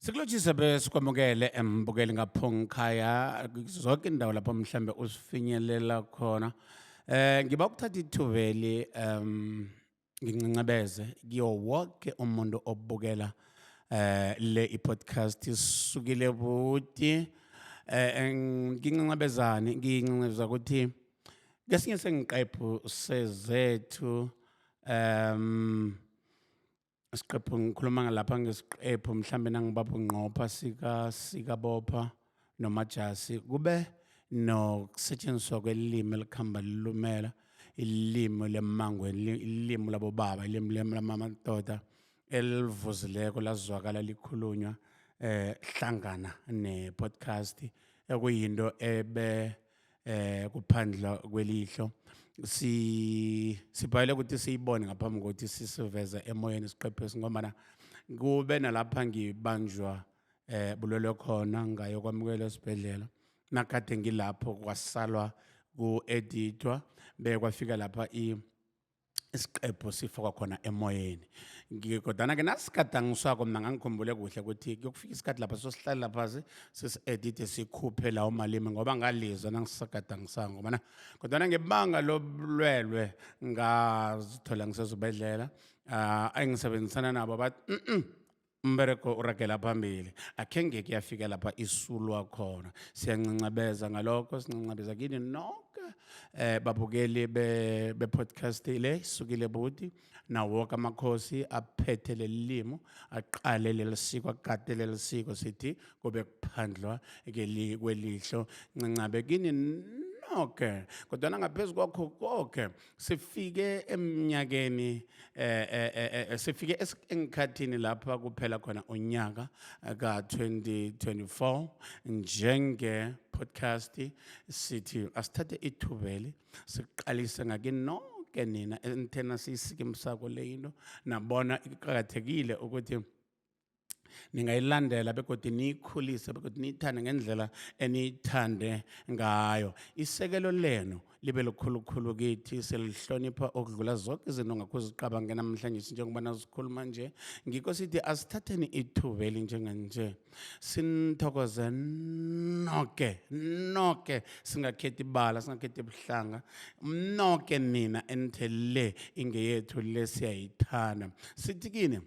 Sikulotshise besikwamukele embukeli ngapho ngikhaya zonke indawo lapho mhlambe usifinyelela khona. Ngiba ukuthatha ithubeli ngincancabeze kiyo wonke umuntu obukela le i-podcast isukile buti ngincancabezani ngincancabeza ukuthi kesinye sengiqephu sezethu isiqephu ngikhuluma lapha ngesiqephu mhlambe nangibapha ngqopha sika sikabopha nomajasi kube nokusetshenziswa kwelimi elikhamba lilumela ilimi lemangweni ilimi labobaba ilimi lamadoda elivuzileko lazwakala likhulunywa hlangana ne-podcast ekuyinto ebe kuphandla kwelihlo si sibhayele ukuthi siyibone ngaphambi kokuthi sisiveze emoyeni isiqephu ngombana kube nalapha ngibanjwa bulwelwe khona ngayo kwamukela esibhedlela nakade ngilapho kwasalwa ku-edithwa bekwafika lapha isiqephu sifakwa khona emoyeni. Kodwana-ke nasigadangiswako mina ngangikhumbule kuhle ukuthi kuyokufika isikhathi lapha sosihlalela phasi sisi-edite sikhuphe lawo malimi ngoba ngalizwa nangisagadangisako ngobana kodwana ngebanga lobulwelwe ngazithola ngisezibhedlela engisebenzisana nabo bathi mm umbereko uragela phambili akhenge kuyafika lapha isulwa khona. Siyancancabeza ngalokho, sincancabeza kini nonke babukeli be podcast le isukile buti nawo woke amakhosi aphethe leli limi aqale leli siko agade leli siko sithi kube kuphandlwa kwelihlo ncancabe kini nonke. Kodwana ngaphezu kwakho konke sifike eminyakeni sifike esikhathini lapha kuphela khona unyaka ka-2024 njenge podcast sithi asithathe ithubeli siqalise ngakini nonke nina enithena siyisikimsako le into nabona iqakathekile ukuthi ningayilandela begodwa niyikhulise begodwa niyithande ngendlela eniyithande ngayo. Isekelo lenu libe likhulukhulu kithi, silihlonipha okudlula zonke izinto ngakho ziqabange namhlanje njengoba nazikhuluma nje. Ngikho sithi asithatheni ithuba elinjenganje sinithokoze noke noke, singakhethi ibala, singakhethi buhlanga, noke nina enithe le ingeyethu le siyayithanda. Sithi kini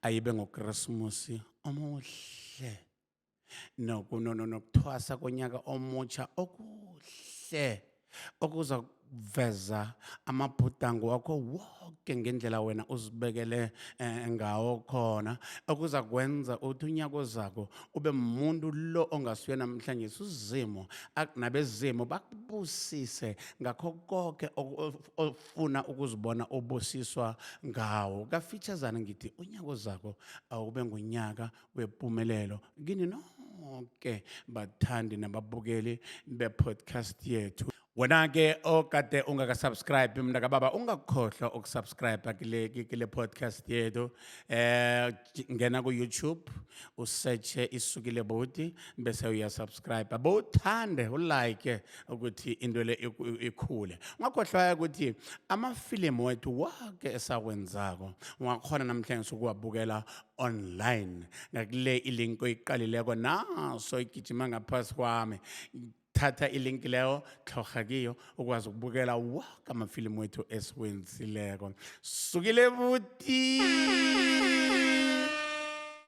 ayibe ngoKrismusi omuhle nokuthwasa konyaka omutsha okuhle okuza kuveza amabhudango wakho wonke ngendlela wena uzibekele ngawo khona, okuza kwenza ukuthi unyaka ozako ube umuntu lo ongasuye namhlanje. Uzimo nabezimo bakubusise ngakho konke ofuna ukuzibona ubusiswa ngawo. Kafitshazana ngithi unyaka ozako awube ngunyaka wempumelelo kini nonke bathandi nababukeli be-podcast yethu. Wena-ke okade ungakasubscribe mntakababa, ungakhohlwa ukusubscribe kule podcast yethu. Ngena ku-YouTube usearche isukile bhuti bese uyasubscribe, bowuthande ulike ukuthi into le ikhule. Ungakhohlwa ukuthi amafilimu wethu wake esakwenzako ungakhona namhlanje ukuwabukela online ngakule ilink oyiqalileko naso igijima ngaphasi kwami. Thatha ilink leyo, tlhorha kiyo ukwazi ukubukela woke amafilimu wethu esiwenzileko. Sukile buti.